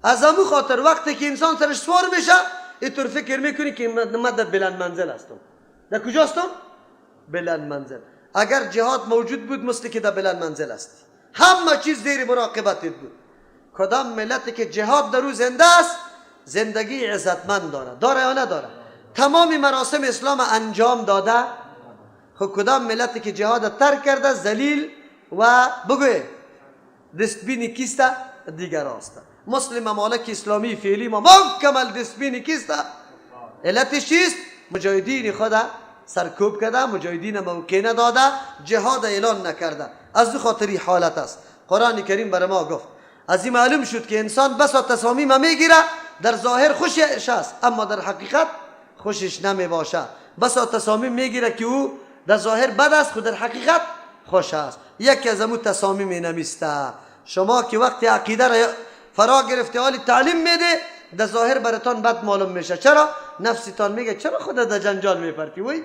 از امو خاطر وقتی که انسان سرش سوار میشه، اینطور فکر میکنی که من در بلند منزل هستم. در کجا هستم؟ بلند منزل. اگر جهاد موجود بود، مثل که در بلند منزل است، همه چیز زیر مراقبتت بود. کدام ملتی که جهاد در او زنده است، زندگی عزتمند داره. داره یا نداره؟ تمام مراسم اسلام انجام داده. خب، کدام ملتی که جهاد ترک کرده، ذلیل و بگوی دستبینی کیسته؟ دیگر است. مثل ممالک اسلامی فعلی ما مکمل دستبینی کیسته؟ علتش چیست؟ مجاهدین خود سرکوب کرده، مجاهدین موقع نداده، جهاد اعلان نکرده. از خاطری حالت است. قرآن کریم برای ما گفت. از این معلوم شد که انسان بسا تصامیم میگیره، در ظاهر خوشش است، اما در حقیقت خوشش نمی باشه. بسا تصامیم میگیره که او در ظاهر بد است، خو در حقیقت خوش است. یکی از امو تصامیم نمیسته. شما که وقتی عقیده را فرا گرفته، حالی تعلیم میده، در ظاهر براتان بد معلوم میشه. چرا؟ نفستان میگه چرا خود در جنجال میپرتی؟ وی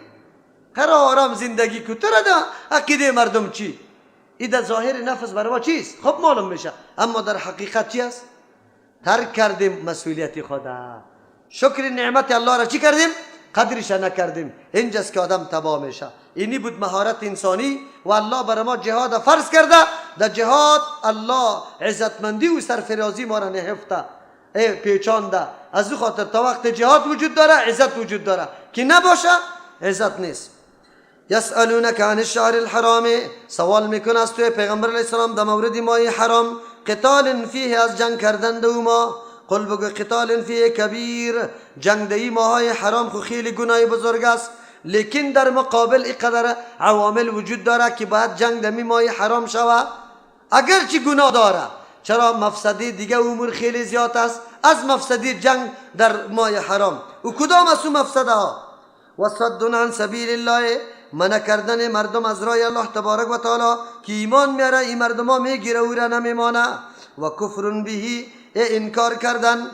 قرار آرام زندگی کو، تو را عقیده مردم چی؟ ای در ظاهر نفس برای ما چیست؟ خب، معلوم میشه، اما در حقیقت چی است؟ ترک کردیم مسئولیت خدا، شکر نعمت الله را چی کردیم؟ قدرش نکردیم. اینجاست که آدم تباه میشه. اینی بود مهارت انسانی و الله بر ما جهاد فرض کرده. در جهاد الله عزتمندی و سرفرازی ما را نهفته پیچانده. از او خاطر تا وقت جهاد وجود داره، عزت وجود داره، که نباشه عزت نیست. یسألونک عن الشهر الحرام، سوال میکنه از توی پیغمبر علیه السلام در مورد ماه حرام، قتال فیه، از جنگ کردن دو ما. قل، بگو، قتال فیه کبیر، جنگ دی ماهای حرام خو خیلی گناه بزرگ است، لیکن در مقابل اینقدر عوامل وجود داره که باید جنگ دمی ماه حرام شوه، اگرچه گناه داره. چرا؟ مفسدی دیگه امور خیلی زیاد است از مفسدی جنگ در ماه حرام. و کدام از او مفسده ها؟ و صد عن سبیل الله، منع کردن مردم از راه الله تبارک و تعالی، که ایمان میاره، این مردم ها میگیره، او را نمیمانه. و کفر به، انکار کردن،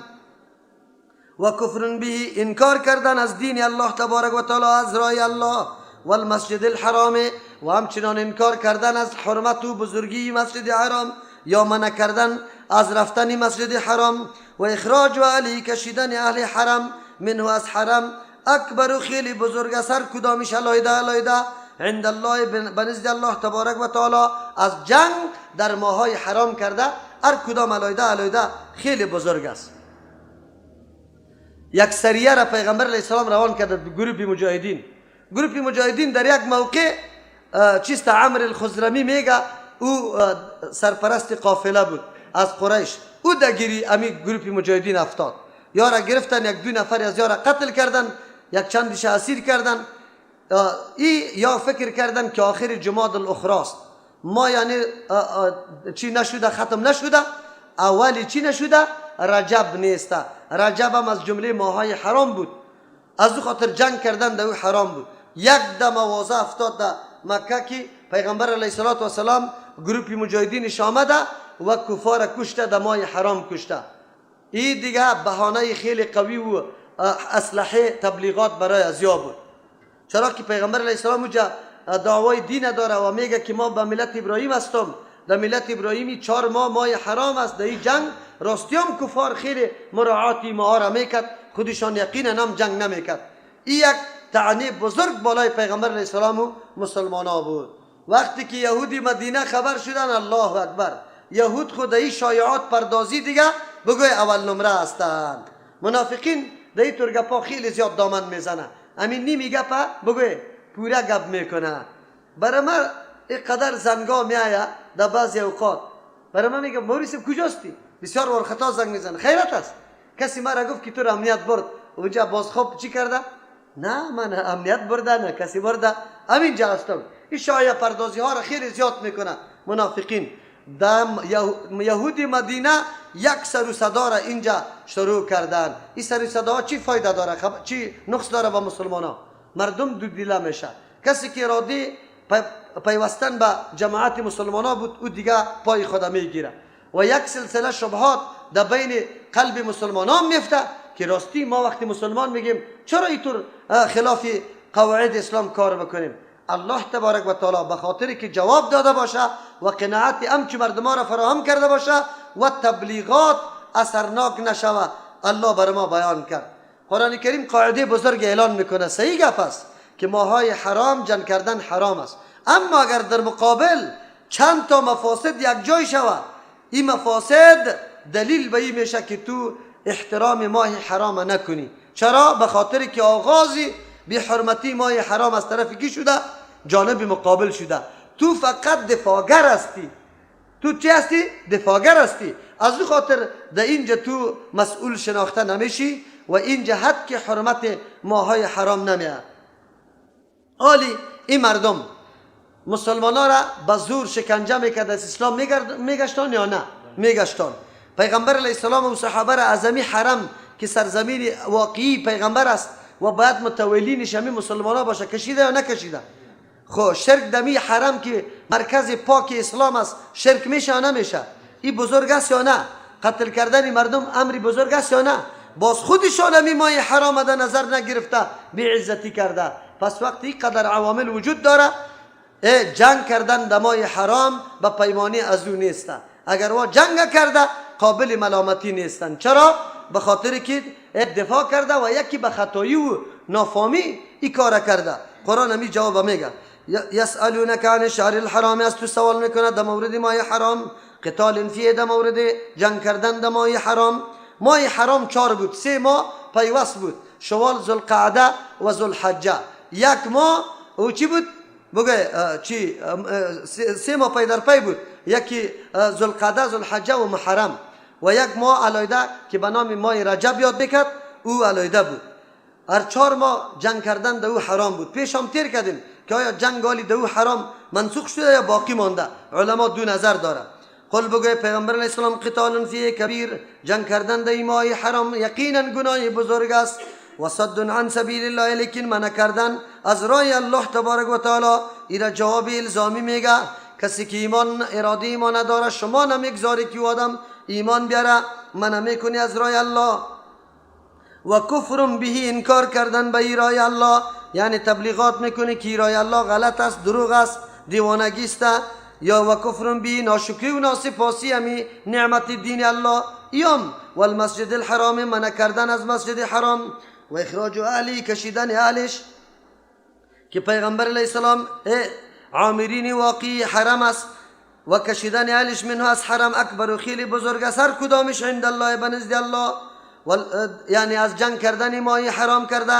و کفر به، انکار کردن از دین الله تبارک و تعالی، از راه الله، والمسجد الحرام، و همچنان انکار کردن از حرمت و بزرگی مسجد حرام یا منع کردن از رفتن مسجد حرام، و اخراج اهله، کشیدن اهل حرم، منه، از حرم، اکبر، خیلی بزرگ است. هر کدامش علیده علیده، عند الله، بنزد الله تبارک و تعالی، از جنگ در ماهای حرام کرده، هر کدام علیده علیده خیلی بزرگ است. یک سریه را پیغمبر علیه السلام روان کرد، گروپ مجاهدین. گروپ مجاهدین در یک موقع چیست، عمرو الخزرمی میگه، او سرپرست قافله بود از قریش، او دگیری امی گروپ مجاهدین افتاد. یارا گرفتن، یک دو نفر از یارا قتل کردن، یک چندش اسیر کردن. ای یا فکر کردن که آخر جماد الاخری است، ما یعنی چی نشده، ختم نشده، اولی چی نشده، رجب نیسته. رجب هم از جمله ماهای حرام بود. از او خاطر جنگ کردن در او حرام بود. یک دم آوازه افتاد در مکه که پیغمبر علیه السلام گروپ مجاهدینش آمده و کفار کشته، در ماه حرام کشته. این دیگه بهانه خیلی قوی و اسلحه تبلیغات برای ازیا بود. چرا که پیغمبر علیه السلام اونجا دعوای دین داره و میگه که ما به ملت ابراهیم هستم. در ملت ابراهیمی 4 ماه ماه حرام است. در این جنگ راستیام کفار خیلی مراعاتی ما را میکرد، خودشان یقینا هم جنگ نمیکرد. این یک طعنه بزرگ بالای پیغمبر علیه السلام و مسلمان ها بود. وقتی که یهودی مدینه خبر شدن، الله اکبر، یهود خود این شایعات پردازی دیگه بگوی اول نمره هستند. منافقین در این طور گپا خیلی زیاد دامن میزنه. همین نیمی گپا بگوی پورا گپ میکنه. برای ما اینقدر زنگا میآید، در بعضی اوقات برای من میگه مولوی صاحب کجاستی؟ بسیار وار خطا زنگ میزنه. خیرت است؟ کسی مرا گفت که تو را امنیت برد اونجا باز. خب، چی کرده؟ نه، من امنیت برده، نه کسی برده، همینجا هستم. این شایعه پردازی ها را خیلی زیاد میکنه منافقین. دم یهودی مدینه یک سر و صدا را اینجا شروع کردن. این سر و صدا چی فایده داره؟ چی نقص داره با مسلمان ها؟ مردم دو دله میشه. کسی که اراده پیوستن به جماعت مسلمان ها بود، او دیگه پای خود میگیره و یک سلسله شبهات در بین قلب مسلمان ها میفته که راستی ما وقتی مسلمان میگیم، چرا اینطور خلاف قواعد اسلام کار بکنیم؟ الله تبارک و تعالی به خاطر که جواب داده باشه و قناعت امچ مردم را فراهم کرده باشه و تبلیغات اثرناک نشوه. الله بر ما بیان کرد. قرآن کریم قاعده بزرگ اعلان میکنه. صحیح گپ است که ماهای حرام جنگ کردن حرام است، اما اگر در مقابل چند تا مفاسد یک جای شوه، این مفاسد دلیل به این میشه که تو احترام ماه حرام نکنی. چرا؟ به خاطر که آغازی بی حرمتی ماه حرام از طرف کی شده؟ جانب مقابل شده. تو فقط دفاعگر هستی. تو چی هستی؟ دفاعگر هستی. از او خاطر در اینجا تو مسئول شناخته نمیشی و اینجا حد که حرمت ماهای حرام نمیه. آلی این مردم مسلمان ها را به زور شکنجه میکرد، از اسلام میگشتان یا نه؟ میگشتان. پیغمبر علیه السلام و صحابه را از امی حرم که سرزمین واقعی پیغمبر است و باید متولینش همی مسلمان ها باشه، کشیده یا نکشیده؟ خب شرک دمی حرم که مرکز پاک اسلام است شرک میشه یا نمیشه؟ این بزرگ است یا نه؟ قتل کردن مردم امری بزرگ است یا نه؟ باز خودشان همی ماه حرام در نظر نگرفته، بی عزتی کرده. پس وقتی قدر عوامل وجود داره، جنگ کردن در ماه حرام به پیمانی از او نیست. اگر وا جنگ کرده قابل ملامتی نیستن. چرا؟ به خاطر که دفاع کرده و یکی به خطایی و نافامی ای کار کرده. قرآن همی جواب میگه. یسألونک عن الشهر الحرام، از تو سوال میکنه در مورد ماه حرام، قتال فیه، در مورد جنگ کردن در ماه حرام. ماه حرام 4 بود، 3 ماه پیوست بود، شوال، ذوالقعده و ذوالحجه. یک ماه او چی بود؟ بگه چی؟ 3 ماه پی در پی بود، یکی ذوالقعده، ذوالحجه و محرم، و یک ماه علیده که به نام ماه رجب یاد میکرد، او علیده بود. هر 4 ماه جنگ کردن در او حرام بود. پیش هم تیر کردیم که آیا جنگ آلی در او حرام منسوخ شده یا باقی مانده؟ علما دو نظر داره. قل بگوی پیغمبر علیه السلام قتال فیه کبیر، جنگ کردن در ماه حرام یقینا گناه بزرگ است. و صد عن سبیل الله، لیکن منع کردن از راه الله تبارک و تعالی. ایرا جواب الزامی میگه کسی که ایمان اراده ایمان نداره، شما نمیگذاری که آدم ایمان بیاره، منع میکنی از راه الله. و کفر به، انکار کردن به راه الله، یعنی تبلیغات میکنی که راه الله غلط است، دروغ است، دیوانگی است. یا و کفر به، ناشکری و ناسپاسی همی نعمت دین الله. یم والمسجد الحرام، منع کردن از مسجد حرام. و اخراج اهلی، کشیدن اهلش که پیغمبر علیه السلام عامرین واقعی حرم است و کشیدن اهلش منه از حرم اکبر و خیلی بزرگ است. هر کدامش عند الله، بنزد الله، یعنی از جنگ کردن ماهی حرام کرده.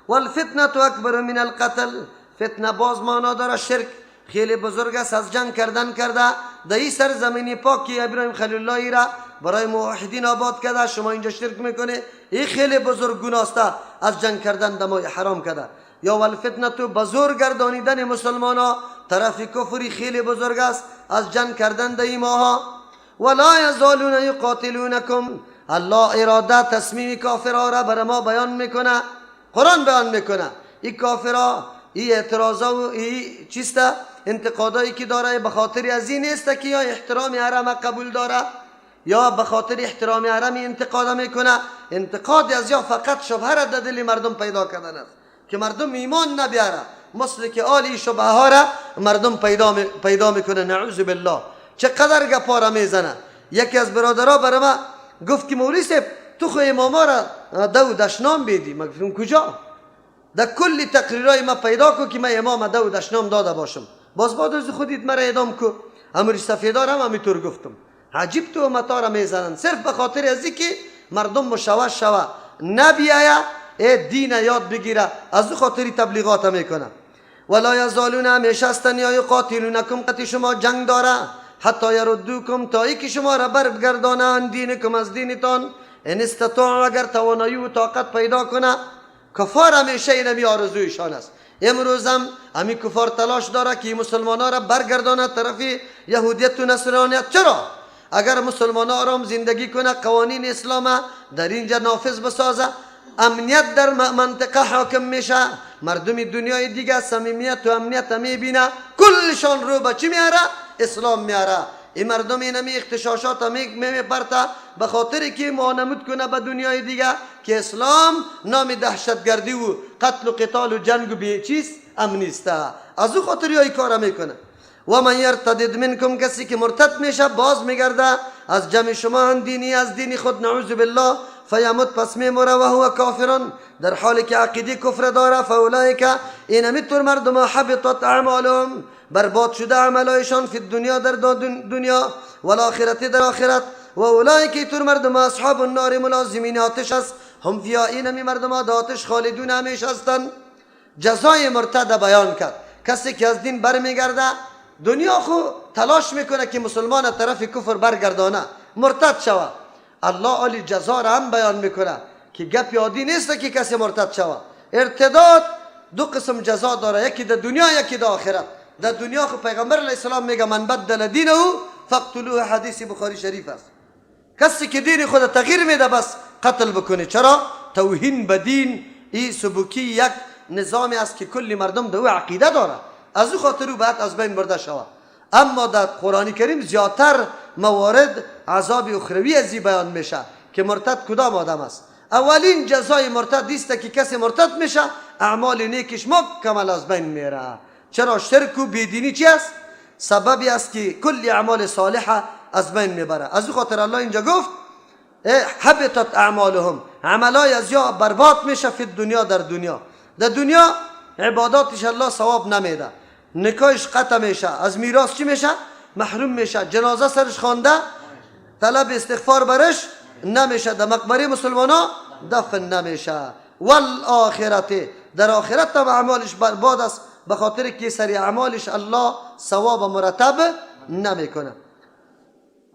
والفتنه اکبر من القتل، فتنه باز معنا داره شرک خیلی بزرگ است، از جنگ کردن کرده. در این سرزمین پاک که ابراهیم خلیل الله را برای موحدین آباد کرده، شما اینجا شرک میکنه، این خیلی بزرگ گناه است، از جنگ کردن در ماه حرام کرده. یا والفتنه تو بزرگ گردانیدن مسلمان ها طرف کفری خیلی بزرگ است، از جنگ کردن در این ماها. ولا یزالون یقاتلونکم، الله اراده تصمیم کافرها را بر ما بیان میکنه، قرآن بیان میکنه. این کافرها این اعتراضا و این چیست انتقادایی که داره به خاطر از این نیست که یا احترام حرم قبول داره یا به خاطر احترام حرم انتقاد میکنه. انتقاد از یا فقط شبهه را در دل مردم پیدا کردن است که مردم ایمان نبیاره، مثل که آلی شبهه ها را مردم پیدا میکنه. نعوذ بالله چقدر گپا را میزنه. یکی از برادرها برای ما گفت که مولوی صاحب تو خو اماما را دو دشنام بیدی. ما گفتم کجا؟ در کل تقریرای ما پیدا کو که من امام دو دشنام داده باشم. باز بعد از خودیت مرا اعدام کو. امیر سفیدار هم همینطور گفتم. عجیب تو متا را میزنن صرف به خاطر از که مردم مشوش شوه نبیایه ای دین یاد بگیره، از او خاطری تبلیغات میکنه. ولا یزالون همیشه هستن یا یقاتلونکم، قتی شما جنگ داره، حتی یردوکم، تا ای که شما را برگردانند دینکم از دینتان، ان استطاعوا، اگر توانایی و طاقت پیدا کنه. کفار همیشه اینمی آرزویشان است. امروز هم همی کفار تلاش داره که مسلمان ها را برگردانه طرف یهودیت و نصرانیت. چرا؟ اگر مسلمان ها آرام زندگی کنه، قوانین اسلام در اینجا نافذ بسازه، امنیت در منطقه حاکم میشه، مردم دنیای دیگه صمیمیت و امنیت میبینه، کلشان رو به چی میاره؟ اسلام میاره. این مردم اینمی اختشاشات میپرته به خاطر که مانمود کنه به دنیای دیگه که اسلام نام دهشتگردی و قتل و قتال و جنگ و بی چیز امنیسته. از او خاطر ای کار میکنه. و من یرتدد منکم، کسی که مرتد میشه باز میگرده از جمع شما عن دینه، از دین خود، نعوذ بالله، فیمت پس میموره، و هو کافر در حالی که عقیده کفر داره، فاولئک اینمی طور مردم حبطت اعمالهم برباد شده عملایشان، فی الدنیا در دنیا، والآخرة در آخرت، و اولئک طور مردم اصحاب النار ملازمین آتش است، هم فیها اینمی مردم در آتش خالدون همیشه هستند. جزای مرتد بیان کرد. کسی که از دین برمیگرده، دنیا خو تلاش میکنه که مسلمان طرف کفر برگردانه، مرتد شوه. الله عالی جزا را هم بیان میکنه که گپ عادی نیست که کسی مرتد شوه. ارتداد دو قسم جزا داره، یکی در دنیا، یکی در آخرت. در دنیا خو پیغمبر علیه السلام میگه من بدل دینه فاقتلوه، حدیث بخاری شریف است. کسی که دین خود تغییر میده بس قتل بکنه. چرا؟ توهین به دین ای سبکی یک نظامی است که کلی مردم به او عقیده داره، از او خاطر او باید از بین برده شود. اما در قرآن کریم زیادتر موارد عذاب اخروی از بیان میشه که مرتد کدام آدم است. اولین جزای مرتد است که کسی مرتد میشه اعمال نیکش مکمل از بین میره. چرا؟ شرک و بیدینی چی است؟ سببی است که کل اعمال صالحه از بین میبره. از او خاطر الله اینجا گفت حبطت اعمالهم، عملای از یا برباد میشه، فی الدنیا در دنیا. در دنیا عباداتش الله ثواب نمیده، نکاحش قطع میشه، از میراث چی میشه؟ محروم میشه، جنازه سرش خوانده طلب استغفار برش نمیشه، در مقبره مسلمان دفن نمیشه. والآخرة در آخرت هم اعمالش برباد است، به خاطر که سری اعمالش الله ثواب مرتب نمیکنه.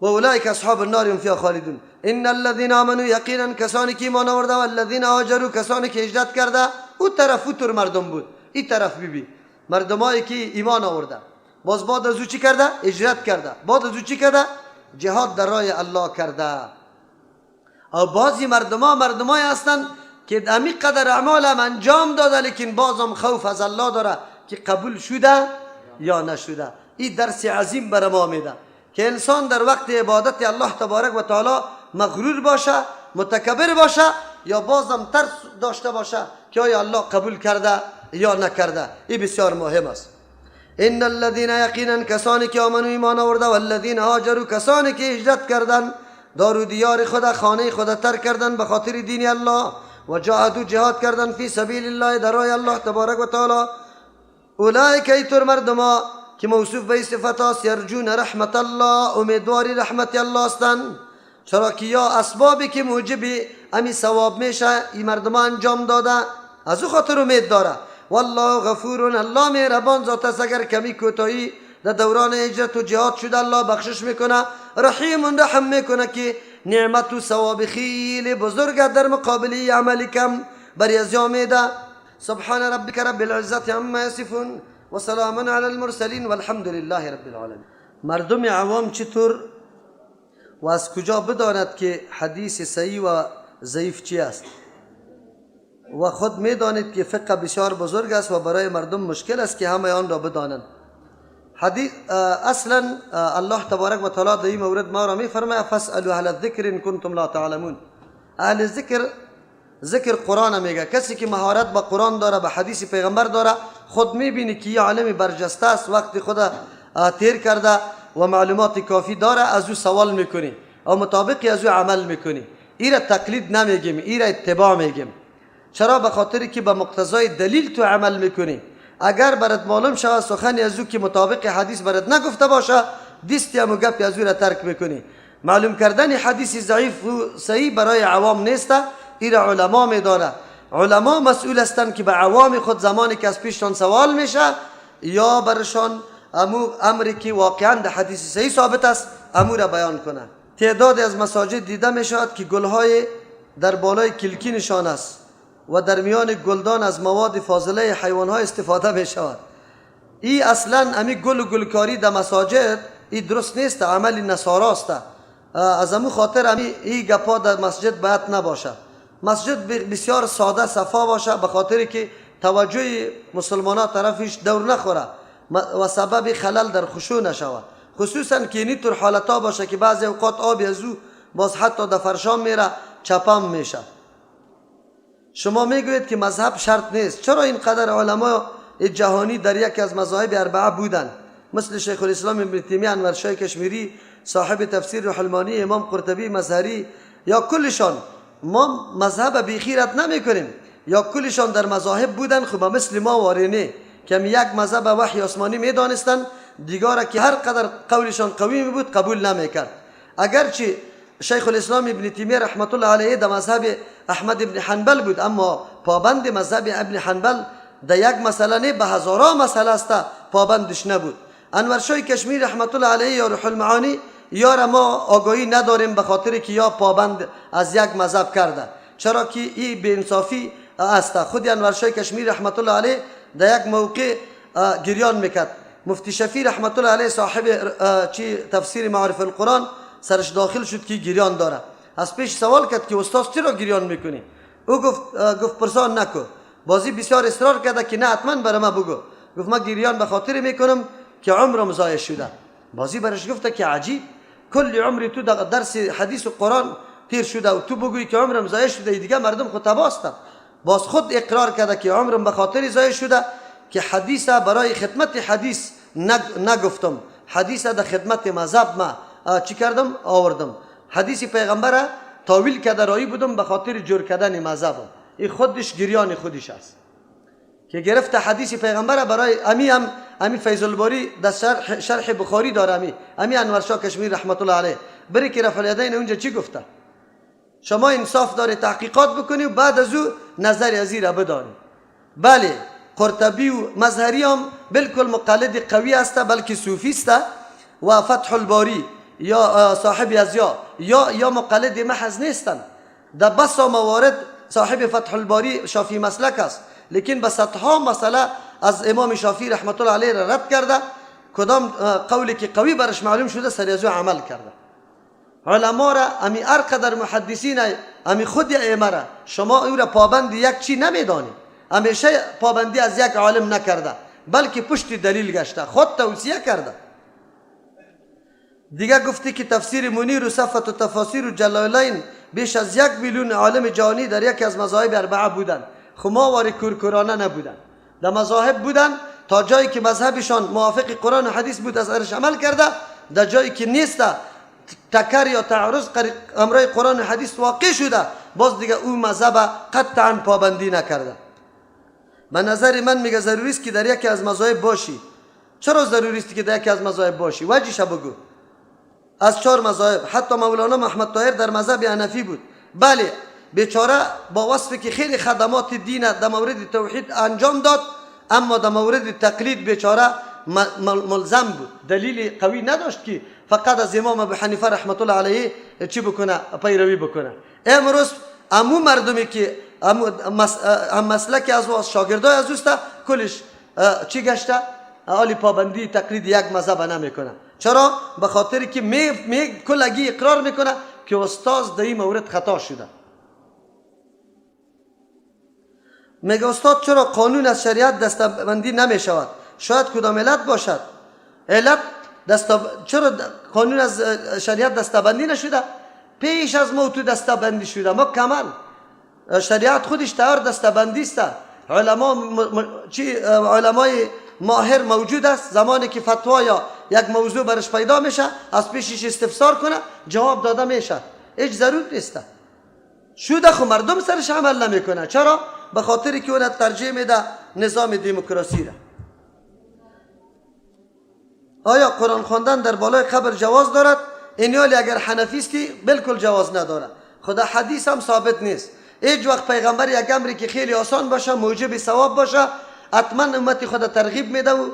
و اولئک اصحاب النار هم فیها خالدون. ان الذين آمنوا یقینا کسانی که ایمان آورده، و الذین هاجروا کسانی که هجرت کرده. او طرف طور مردم بود، این طرف بی بی مردمایی که ایمان آورده، باز بعد از او چی کرده؟ هجرت کرده. بعد از او چی کرده؟ جهاد در راه الله کرده. او بعضی مردما مردمای هستند که امی قدر اعمال هم انجام داده، لیکن بازم خوف از الله داره که قبول شده یا نشده. این درس عظیم بر ما میده که انسان در وقت عبادت الله تبارک و تعالی مغرور باشه، متکبر باشه، یا بازم ترس داشته باشه که آیا الله قبول کرده یا نکرده. این بسیار مهم است. ان الذين یقینا کسانی که آمنوا ایمان آورده، والذین هاجروا کسانی که هجرت کردن، دار و دیار خود، خانه خود ترک کردن به خاطر دین الله، و جاهدوا جهاد کردن، فی سبیل الله در راه الله تبارک و تعالی، اولئک ایتر مردما که موصوف به صفت است، یرجون رحمت الله امیدواری رحمت الله هستند. چرا که یا اسبابی که موجب امی ثواب میشه این مردم انجام داده، از او خاطر امید داره. والله غفور الله مهربان ذات است، اگر کمی کوتاهی در دوران هجرت و جهاد شده الله بخشش میکنه. رحیم رحم میکنه که نعمت و ثواب خیلی بزرگ در مقابل عمل کم بر ازیا میده. سبحان ربک رب العزة عما یصفون و سلام علی المرسلین والحمد لله رب العالمین. مردم عوام چطور و از کجا بداند که حدیث صحیح و ضعیف چی است؟ و خود میدانید که فقه بسیار بزرگ است و برای مردم مشکل است که همه آن را بدانند. حدیث اصلا الله تبارک و تعالی در این مورد ما را میفرماید فاسألوا اهل الذکر ان کنتم لا تعلمون. اهل ذکر، ذکر قرآن میگه. کسی که مهارت به قرآن داره، به حدیث پیغمبر داره، خود میبینی که یه عالم برجسته است، وقت خود تیر کرده و معلومات کافی داره، از او سوال میکنی و مطابق از او عمل میکنی. ایره تقلید نمیگیم، ایره اتباع میگیم. چرا؟ به خاطر که به مقتضای دلیل تو عمل میکنی. اگر برات معلوم شود سخنی از او که مطابق حدیث برات نگفته باشه، دیستی هم گپی از او را ترک میکنی. معلوم کردن حدیث ضعیف و صحیح برای عوام نیست، ایره علما میدانه. علما مسئول هستند که به عوام خود زمانی که از پیشتان سوال میشه یا برشان امو امری که واقعا در حدیث صحیح ثابت است امو را بیان کنه. تعداد از مساجد دیده می شود که گلهای در بالای کلکی نشان است و در میان گلدان از مواد فاضله حیوانها استفاده می شود. ای اصلا امی گل و گلکاری در مساجد ای درست نیست، عمل نصارا است. از امو خاطر امی ای گپا در مسجد باید نباشه. مسجد بسیار ساده صفا باشه، به خاطر که توجه مسلمان ها طرفش دور نخوره و سبب خلل در خشوع نشود. خصوصا که اینی طور حالت باشه که بعضی اوقات آب از او باز حتی در فرشام میره، چپم میشه. شما میگویید که مذهب شرط نیست، چرا اینقدر علما جهانی در یکی از مذاهب اربعه بودند؟ مثل شیخ الاسلام ابن تیمیه، انورشاه کشمیری، صاحب تفسیر روح المعانی، امام قرطبی، مظهری، یا کلشان ما مذهب بیخیرت نمی کنیم، یا کلشان در مذاهب بودن، خب مثل ما وارینه که یک مذهب وحی آسمانی می دانستن، دیگاره که هر قدر قولشان قوی می بود قبول نمی کرد. اگرچه شیخ الاسلام ابن تیمیه رحمت الله علیه در مذهب احمد ابن حنبل بود، اما پابند مذهب ابن حنبل در یک مسئله نه، به هزارها مسئله است پابندش نبود. انورشاه کشمیر رحمت الله علیه یا روح المعانی یا ما آگاهی نداریم به خاطر که یا پابند از یک مذهب کرده، چرا که این بی‌انصافی است. خود انورشاه کشمیر رحمت الله علیه در یک موقع گریان میکرد. مفتی شفیع رحمت الله علیه صاحب چی تفسیر معارف القرآن سرش داخل شد که گریان داره. از پیش سوال کرد که استاد چرا گریان میکنی؟ او گفت پرسان نکو. بازی بسیار اصرار کرده که نه حتما برای ما بگو. گفت ما گریان به خاطر میکنم که عمرم ضایع شده. بازی برش گفته که عجیب، کل عمری تو درس حدیث و قرآن تیر شده و تو بگویی که عمرم ضایع شده، دیگه مردم خود تباستن. باز خود اقرار کرده که عمرم به خاطر ضایع شده که حدیث برای خدمت حدیث نگفتم، حدیث در خدمت مذهب ما چی کردم آوردم، حدیث پیغمبر تاویل کرده رایی بودم به خاطر جور کردن مذهبم. این خودش گریان خودش است که گرفت حدیث پیغمبر برای امی هم امی فیض الباری در شرح بخاری داره، امی انورشاه کشمیر رحمت الله علیه بری که رفع الیدین اونجا چی گفته؟ شما انصاف داری تحقیقات بکنی و بعد از او نظر ازی را بدانی. بله قرطبی و مظهری هم بالکل مقلد قوی است، بلکه صوفی است، و فتح الباری یا صاحب از یا مقلد محض نیستند. در بسا موارد صاحب فتح الباری شافعی مسلک است، لیکن به صدها مسئله از امام شافعی رحمت الله علیه را رد کرده، کدام قولی که قوی برش معلوم شده سر از او عمل کرده. علما را امی هر قدر محدثین امی خود ائمه را شما او را پابند یک چی نمیدانی، همیشه پابندی از یک عالم نکرده، بلکه پشت دلیل گشته، خود توصیه کرده. دیگه گفتی که تفسیر منیر و صفت و تفاسیر و جلالین بیش از 1 میلیون عالم جهانی در یکی از مذاهب اربعه بودن. خب ما واری کورکورانه نبودن، در مذاهب بودن تا جایی که مذهبشان موافق قرآن و حدیث بود از ارش عمل کرده، در جایی که نیست تکر یا تعارض امرای قرآن و حدیث واقع شده، باز دیگه او مذهب قطعا پابندی نکرده. به نظر من میگه ضروری است که در یکی از مذاهب باشی. چرا ضروری است که در یکی از مذاهب باشی؟ وجهش بگو. از 4 مذاهب، حتی مولانا محمد طاهر در مذهب حنفی بود. بله بیچاره با وصفی که خیلی خدمات دین در مورد توحید انجام داد، اما در مورد تقلید بیچاره ملزم بود، دلیل قوی نداشت که فقط از امام ابو حنیفه رحمت الله علیه چی بکنه، پیروی بکنه. امروز امو مردمی که هم مسلک از او، از شاگردای از اوست، کلش چی گشته؟ حالی پابندی تقلید یک مذهب نمیکنه. چرا؟ به خاطر که می کلگی اقرار میکنه که استاد در این مورد خطا شده. میگه استاد چرا قانون از شریعت دستبندی نمیشود؟ شاید کدام علت باشد. علت چرا قانون از شریعت دستبندی نشده؟ پیش از موت دستبندی شده مکمل. شریعت خودش تیار دستبندی است. علمای ماهر موجود است، زمانی که فتوا یا یک موضوع برش پیدا میشه از پیشش استفسار کنه جواب داده میشه، هیچ ضرور نیست. شده خو مردم سرش عمل نمیکنه. چرا؟ به خاطر که اون ترجیح میده نظام دموکراسی را. آیا قرآن خواندن در بالای قبر جواز دارد؟ اینیالی اگر حنفیستی بالکل جواز نداره. خدا حدیث هم ثابت نیست. هیچ وقت پیغمبر یک امری که خیلی آسان باشه موجب ثواب باشه حتما امت خود ترغیب میده و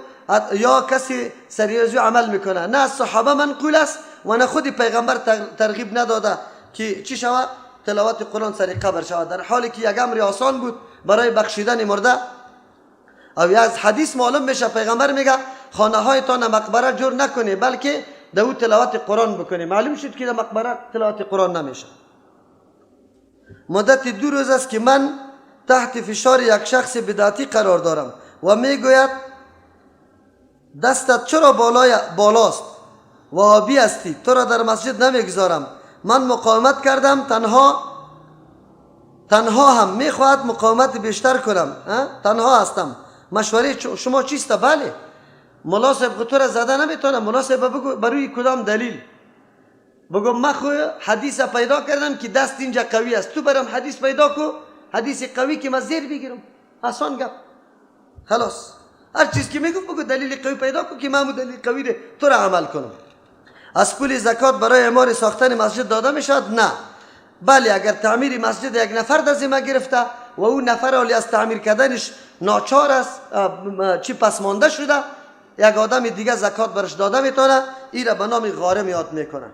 یا کسی سریع عمل میکنه. نه از صحابه منقول است و نه خود پیغمبر ترغیب نداده که چی شود؟ تلاوت قرآن سر قبر شود، در حالی که یک امر آسان بود برای بخشیدن مرده. او از حدیث معلوم میشه پیغمبر میگه خانه هایتان مقبره جور نکنی بلکه در او تلاوت قرآن بکنی. معلوم شد که در مقبره تلاوت قرآن نمیشه. مدت 2 روز است که من تحت فشار یک شخص بدعتی قرار دارم و میگوید دستت چرا بالاست، وهابی هستی، تو را در مسجد نمیگذارم. من مقاومت کردم، تنها هم میخواهد مقاومت بیشتر کنم، تنها هستم. مشوره شما چیست؟ بله ملا صاحب تو را زده نمیتونه. ملا صاحب بگو بروی کدام دلیل؟ بگو من خو حدیث پیدا کردم که دست اینجا قوی است، تو برام حدیث پیدا کو، حدیث قوی که من زیر بگیرم. آسان گپ، خلاص. هر چیز که میگم بگو دلیل قوی پیدا کو که من دلیل قوی ره تو را عمل کنم. از پول زکات برای اعمار ساختن مسجد داده میشد؟ نه. بله، اگر تعمیر مسجد یک نفر در ذمه گرفته و او نفر حالی از تعمیر کردنش ناچار است، چی پسمانده شده، یک آدم دیگه زکات برش داده میتونه، ای را به نام غارم یاد میکنه.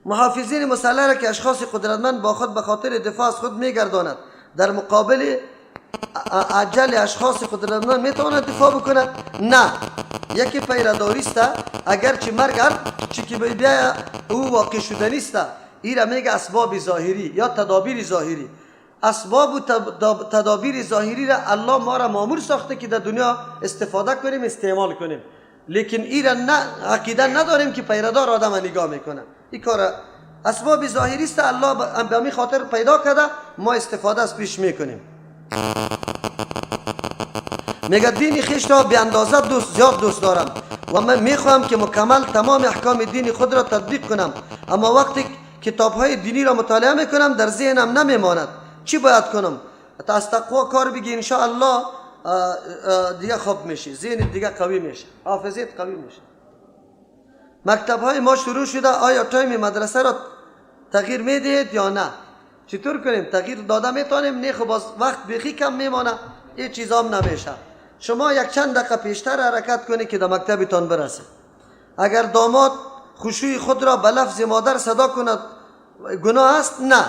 محافظین مسلح را که اشخاص قدرتمند با خود به خاطر دفاع از خود میگرداند، در مقابل عجل اشخاص قدرتمند میتواند دفاع بکنه؟ نه. یکی پیرداری است، اگرچه مرگ هر چی که بیا او واقع شدنی است. ای را میگه اسباب ظاهری یا تدابیر ظاهری. اسباب و تدابیر ظاهری را الله ما را مامور ساخته که در دنیا استفاده کنیم، استعمال کنیم، لیکن ای را نه عقیده نداریم که پیردار آدم نگاه میکنه. این کار اسباب ظاهری است، الله به همین خاطر پیدا کرده، ما استفاده از پیش میکنیم. میگه دین خویش را به اندازه دوست زیاد دوست دارم و من میخواهم که مکمل تمام احکام دین خود را تطبیق کنم، اما وقتی کتاب های دینی را مطالعه میکنم در ذهنم نمیماند. چی باید کنم؟ تا از تقوا کار بگی ان شاء الله دیگه خوب میشی، ذهن دیگه قوی میشه، حافظیت قوی میشه. مکتب های ما شروع شده، آیا time مدرسه را تغییر میدهید یا نه؟ چطور کنیم؟ تغییر داده میتونیم؟ نه، خب باز وقت بیخی کم میمانه، این چیزام نمیشه. شما یک چند دقیقه پیشتر حرکت کنید که در مکتبتان برسه. اگر داماد خشوع خود را به لفظ مادر صدا کند گناه است؟ نه،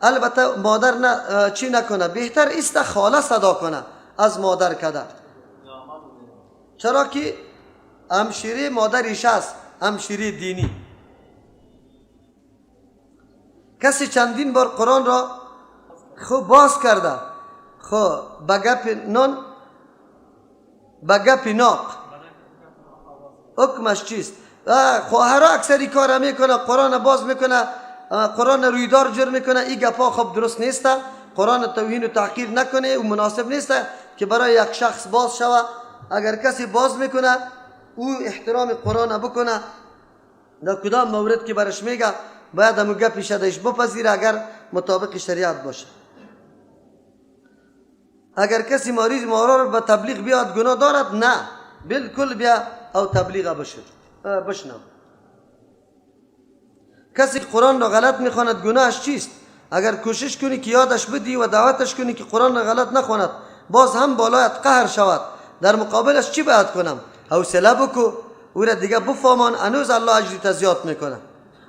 البته مادر نه چی نکنه، بهتر است خاله صدا کنه از مادر کده، چرا که همشیره مادرش است، همشیره دینی. کسی چندین بار قرآن را خوب باز کرده، خب به گپ نان به گپ ناق حکمش چیست؟ خواهرها اکثری کار میکنه، قرآن باز میکنه، قرآن رویدار جر میکنه. این گپا خب درست نیست، قرآن توهین و تحقیر نکنه و مناسب نیست که برای یک شخص باز شوه. اگر کسی باز میکنه او احترام قرآن بکنه، در کدام مورد که برش میگه باید همو گپی دش بپذیره اگر مطابق شریعت باشه. اگر کسی مریض مارا رو به تبلیغ بیاد گناه دارد؟ نه، بالکل بیا او تبلیغ بشنو. کسی قرآن را غلط میخواند گناهش چیست؟ اگر کوشش کنی که یادش بدی و دعوتش کنی که قرآن را غلط نخواند، باز هم بالایت قهر شود، در مقابلش چی باید کنم؟ حوصله بکو، او را دیگه بفهمان، هنوز الله اجرت زیاد میکنه.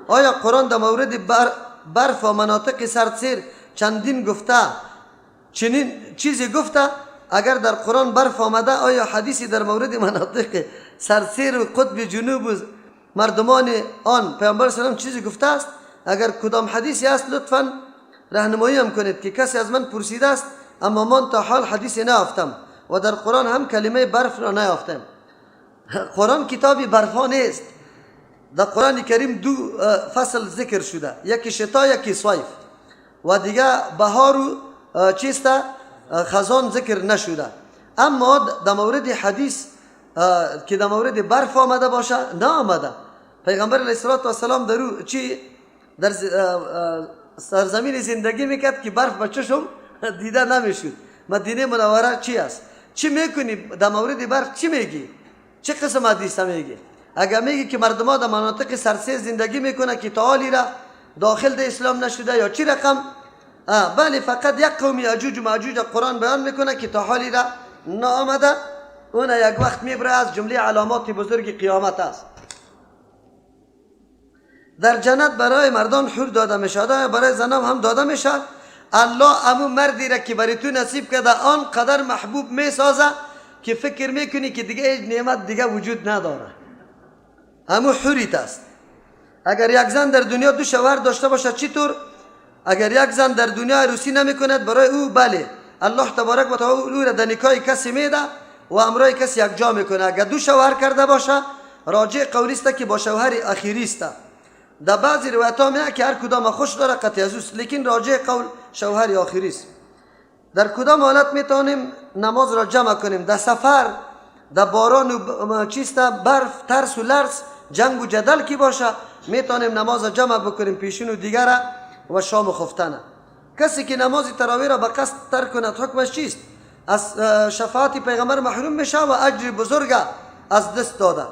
آیا قرآن در مورد برف و مناطق سردسیر چندین گفته چنین چیزی گفته؟ اگر در قرآن برف آمده، آیا حدیثی در مورد مناطق سردسیر و قطب جنوب و مردمان آن پیامبر صلی الله علیه و چیزی گفته است؟ اگر کدام حدیثی است لطفاً راهنمایی هم کنید که کسی از من پرسیده است، اما من تا حال حدیثی نیافتم و در قرآن هم کلمه برف را نیافتم. قرآن کتابی برفا نیست. در قرآن کریم دو فصل ذکر شده، یکی شتا یکی صیف، و دیگه بهار و چیست خزان ذکر نشده. اما در مورد حدیث که در مورد برف آمده باشه نه آمده. پیغمبر علیه السلام در چی در سرزمین زندگی میکرد که برف به چشم دیده نمیشد. مدینه منوره چی است؟ چی میکنی در مورد برف؟ چی میگی؟ چه قسم حدیث میگی؟ اگر میگی که مردم ها در مناطق سرسیر زندگی میکنه که تا حالی را داخل در اسلام نشده یا چی رقم، بله فقط یک قوم یاجوج و ماجوج قرآن بیان میکنه که تا حالی را نآمده، اون یک وقت میبره، از جمله علامات بزرگ قیامت است. در جنت برای مردان حور داده میشه، برای زنان هم داده میشه. الله امو مردی را که برای تو نصیب کرده آن قدر محبوب میسازه که فکر میکنی که دیگه هیچ نعمت دیگه وجود نداره، همو حوریت است. اگر یک زن در دنیا دو شوهر داشته باشد چطور؟ اگر یک زن در دنیا عروسی نمیکند برای او بله الله تبارک و تعالی او را در نکاح کسی میده و امرای کسی یک جا میکنه. اگر دو شوهر کرده باشه راجع قولی است که با شوهر اخیری است. در بعضی روایت ها میاد که هر کدام خوش داره قطع از اوست، لیکن راجع قول شوهر آخری است. در کدام حالت میتونیم نماز را جمع کنیم؟ در سفر، در باران و چیست، برف، ترس و لرز، جنگ و جدل کی باشه میتونیم نماز را جمع بکنیم پیشین و دیگره و شام و خفتنه. کسی که نماز تراویح را به قصد ترک کند حکمش چیست؟ از شفاعت پیغمبر محروم میشه و اجر بزرگ از دست داده.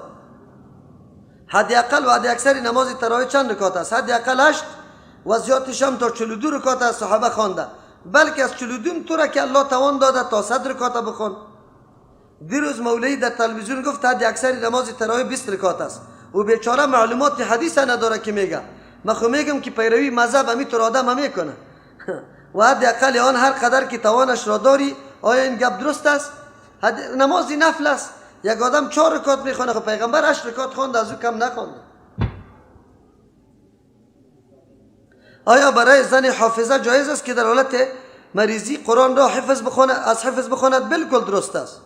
حداقل و حد اکثر نماز تراویح چند رکعت است؟ حداقل 8 و زیادش هم تا 42 رکعت از صحابه خوانده، بلکه از 42 تو را که الله توان داده تا 100 رکعت بخون. دیروز مولوی در تلویزیون گفت حد اکثر نماز تراویح 20 رکعت است. او بیچاره معلومات حدیث نداره که میگه. من خو میگم که پیروی مذهب همی طور آدم هم میکنه و حد اقل آن هر قدر که توانش را داری. آیا این گپ درست است؟ نماز نفل است. یک آدم 4 رکعت میخونه، خب پیغمبر 8 رکعت خواند، از او کم نخوند. آیا برای زن حافظه جایز است که در حالت مریضی قرآن را حفظ بخواند؟ از حفظ بخواند؟ بالکل درست است.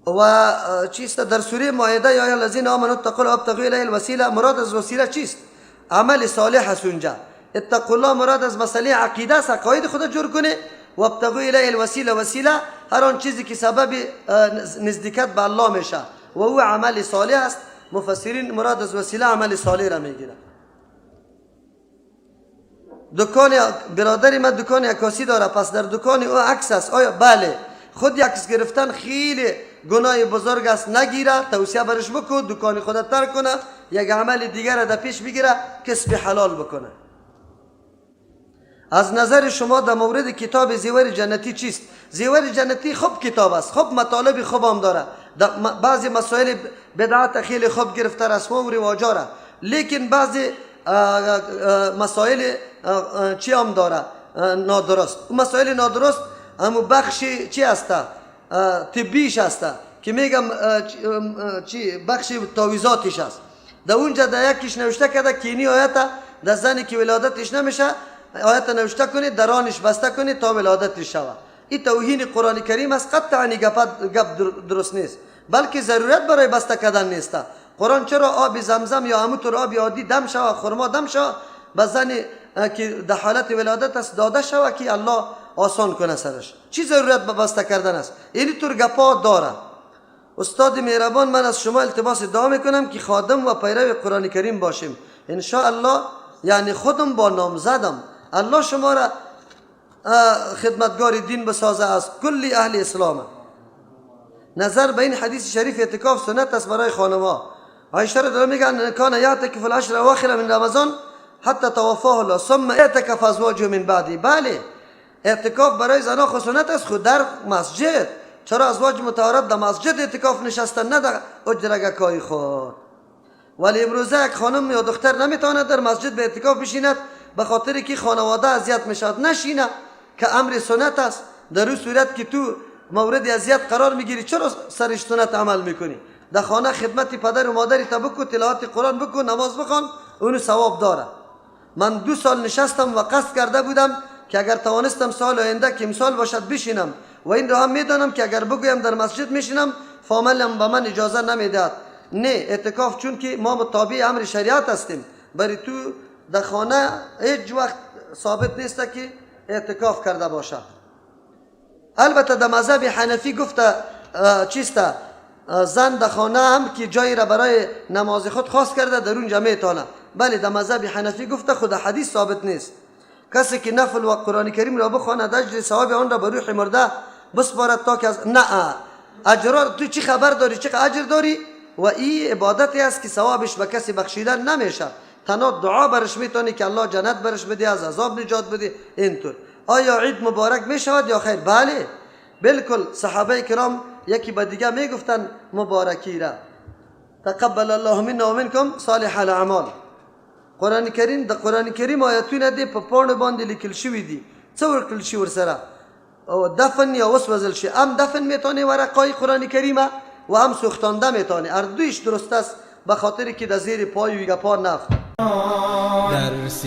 و چیست در سوره مائده یا الذین آمنوا اتقوا الله وابتغوا الیه الوسیله، مراد از وسیله چیست؟ عمل صالح است اونجا. اتقوا الله مراد از مسئله عقیده است، عقاید خود جور کنه. و ابتغوا الیه الوسیله، وسیله هر آن چیزی که سبب نزدیکت به الله میشه و او عمل صالح است. مفسرین مراد از وسیله عمل صالح را میگیرند. دکان برادری من دکان عکاسی داره، پس در دکان او عکس است. آیا؟ بله، خود عکس گرفتن خیلی گناه بزرگ است، نگیره، توصیه برش بکن دکان خود ترک کنه، یک عمل دیگر را در پیش بگیره، کسب حلال بکنه. از نظر شما در مورد کتاب زیور جنتی چیست؟ زیور جنتی خوب کتاب است، خوب مطالب خوب هم داره، بعضی مسائل بدعت خیلی خوب گرفته، رسم و رواجا را، لیکن بعضی مسائل چی هم داره نادرست. مسائل نادرست همو بخش چی هسته؟ طبیش هسته که میگم چی بخش تعویذاتش است. در اونجا در یکیش نوشته کرده که اینی آیت در زنی که ولادتش نمیشه آیت نوشته کنید، درانش بسته کنید تا ولادتش شود. این توهین قرآن کریم است، قطعا گپ درست نیست، بلکه ضرورت برای بسته کردن نیست. قرآن چرا آب زمزم یا همونطور آب عادی دم شود، خرما دم شود، به زنی که در حالت ولادت است داده شود که الله آسان کنه سرش؟ چی ضرورت به بسته کردن است؟ اینی طور گپا داره. استاد مهربان، من از شما التماس دعا میکنم که خادم و پیرو قرآن کریم باشیم ان شاء الله. یعنی خودم با نامزدم، الله شما را خدمتگار دین بسازه از کل اهل اسلام. نظر به این حدیث شریف اعتکاف سنت است برای خانم‌ها. عایشه رضی الله میگن کان یعتکف العشر اواخر من رمضان حتی توفاه الله ثم اعتکف ازواجه من بعدی. بله، اعتکاف برای زنها خو سنت است، خود در مسجد. چرا ازواج متعارف در مسجد اعتکاف نشستن، نه در اجرگکای خود؟ ولی امروزه یک خانم یا دختر نمیتواند در مسجد به اعتکاف بشیند به خاطر که خانواده اذیت میشود. نشینه که امر سنت است. در اون صورت که تو مورد اذیت قرار میگیری چرا سرش سنت عمل میکنی؟ در خانه خدمت پدر و مادری تا بکن، تلاوت قرآن بکن، نماز بخوان، اونو ثواب داره. من 2 سال نشستم و قصد کرده بودم که اگر توانستم سال آینده که امسال باشد بشینم، و این را هم میدانم که اگر بگویم در مسجد میشینم فامیلم به من اجازه نمیدهد. نه، اعتکاف چون که ما متابع امر شریعت هستیم، برای تو در خانه هیچ وقت ثابت نیست که اعتکاف کرده باشه. البته در مذهب حنفی گفته چیست، زن در خانه هم که جایی را برای نماز خود خاص کرده در اونجا میتونه. بله، در مذهب حنفی گفته، خود حدیث ثابت نیست. کسی که نفل و قرآن کریم را بخواند اجر ثواب آن را به روح مرده بسپارد تا که از نه اجر. تو چی خبر داری چه اجر داری؟ و این عبادتی است که ثوابش به کسی بخشیدن نمیشه. تنها دعا برش میتونی که الله جنت برش بده، از عذاب نجات بده. اینطور. آیا عید مبارک میشود یا خیر؟ بله، بالکل. صحابه کرام یکی به دیگه میگفتن مبارکی را. تقبل الله منا و منکم صالح الاعمال. قرآن کریم د قرآن کریم آیتونه دی په پاڼو باندې لیکل شوي دي، څه ورکړل شي ورسره؟ او دفن یا وسوځل شي. هم دفن میتونی ورقای قرآن کریمه و هم سوختانده میتونی، هر دویش درست است، به خاطر که در زیر پای و گپا نفت.